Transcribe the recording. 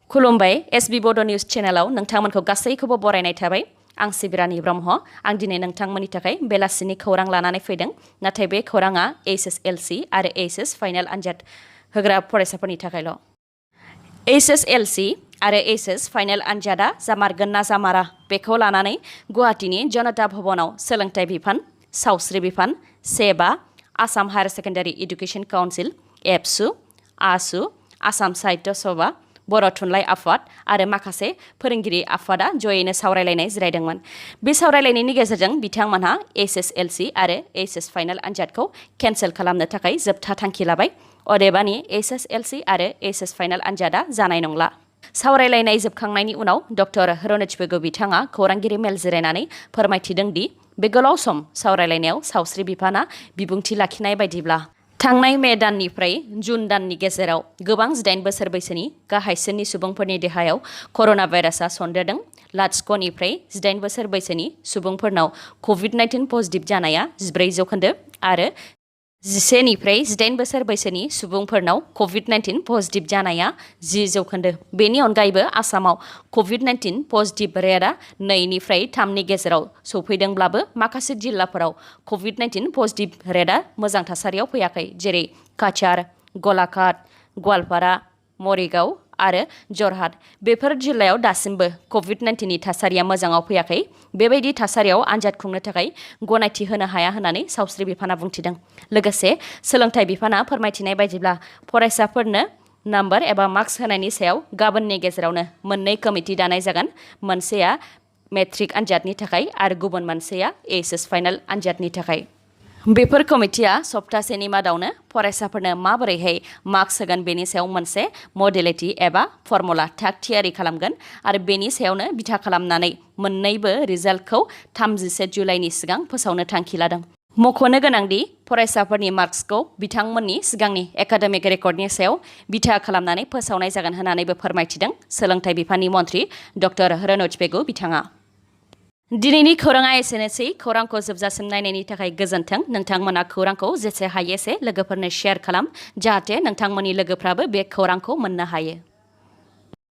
खुलुमबाय SB Bodo news चेनेलाव नोंथांमोनखौ गासैखौबो बरायनाय थाबाय। आं सिबिरानि ब्रह्म। आं दिनै नोंथांमोननि थाखाय बेलासिनि खौरां लानानै फैदों। नाथाय बे खौराङा HSLC आरो HS फाइनाल आनजाद होग्रा फरायसाफोरनि थाखायल'। HSLC आरो HS फाइनाल आनजादा जामारगोन ना जामारा बेखौ लानानै गुवाहाटीनि जनता भवनाव सोलोंथाइ बिफान, सावस्रि बिफान, सेबा, Assam higher secondary education council, एबसु, आसु, आसाम साहित्य सभा, बर' थुनलाइ आफाद आरो माखासे फोरोंगिरि आफादा जयैनो सावरायलायनाय जिरायदोंमोन। बे सावरायलायनायनि गेजेरजों बिथांमोनहा HSLC आरो HS फाइनाल आनजादखौ केन्सेल खालामनो थाखाय जोबथा थांखि लाबाय। अदेबानि HSLC आरो HS फाइनाल आनजादा जानाय नंला। सावरायलायनाय जोबखांनायनि उनाव डक्टर रनज बेगो बिथाङा खौरांगिरि मेल जिरायनानै फोरमायथिदों दि बे गोलाव सम सावरायलायनायाव सावस्रि बिफाना बिबुंथि लाखिनाय बायदिब्ला थांनाय मे दाननिफ्राय जुन दाननि गेजेराव गोबां 18 बोसोर बैसोनि गाहायसिननि सुबुंफोरनि देहायाव कर'ना भाइरासआ सन्देरदों। 0.5निफ्राय 18 बोसोर बैसोनि सुबुंफोरनाव COVID-19 पजिटिभ जानाया 14% आरो 11निफ्राय 18 बोसोर बैसोनि सुबुंफोरनाव COVID-19 पजिटिभ जानाया 10%। बेनि अनगायैबो आसामाव COVID-19 पजिटिभ रेटआ 2निफ्राय 3नि गेजेराव सौफैदोंब्लाबो माखासे जिल्लाफोराव COVID-19 पजिटिभ रेटआ मोजां थासारियाव फैयाखै, जेरै काछार, गलाघाट, गवालपारा, मरिगाव आरो जरहाट। बेफोर जिल्लायाव दासिमबो COVID-19नि थासारिया मोजाङाव फैयाखै। बेबायदि थासारियाव आनजाद खुंनो थाखाय गनायथि होनो हाया होननानै सावस्रि बिफाना बुंथिदों। लोगोसे सोलोंथाइ बिफाना फोरमायथिनाय बायदिब्ला फरायसाफोरनो नाम्बार एबा मार्क्स होनायनि सायाव गाबोननि गेजेरावनो मोननै कमिटि दानाय जागोन। मोनसेया मेट्रिक आनजादनि थाखाय आरो गुबुन मोनसेया HS फाइनाल आनजादनि थाखाय। बेफोर कमिटिया सप्तासेनि मादावनो फरायसाफोरनो माबोरैहाय मार्क्स होगोन बेनि सायाव मोनसे मडेलिटि एबा फर्मुला थाग थियारि खालामगोन आरो बेनि सायावनो बिथा खालामनानै मोन्नैबो रिजाल्टखौ 31 जुलाइनि सिगां फोसावनो थांखि लादों। मख'नो गोनांदि फरायसाफोरनि मार्क्सखौ बिथांमोननि सिगांनि एकाडेमिक रेकर्डनि सायाव बिथा खालामनानै फोसावनाय जागोन होननानैबो फोरमायथिदों सोलोंथाइ बिफाननि मन्थ्रि डक्टर रनज बेगु बिथाङा। दिनैनि खौराङा एसेनोसै। खौरांखौ जोबजासिम नायनायनि थाखाय गोजोन्थों। नोंथांमोना खौरांखौ जेसे हायो एसे लोगोफोरनो शेयार खालाम, जाहाथे नोंथांमोननि लोगोफ्राबो बे खौरांखौ मोननो हायो।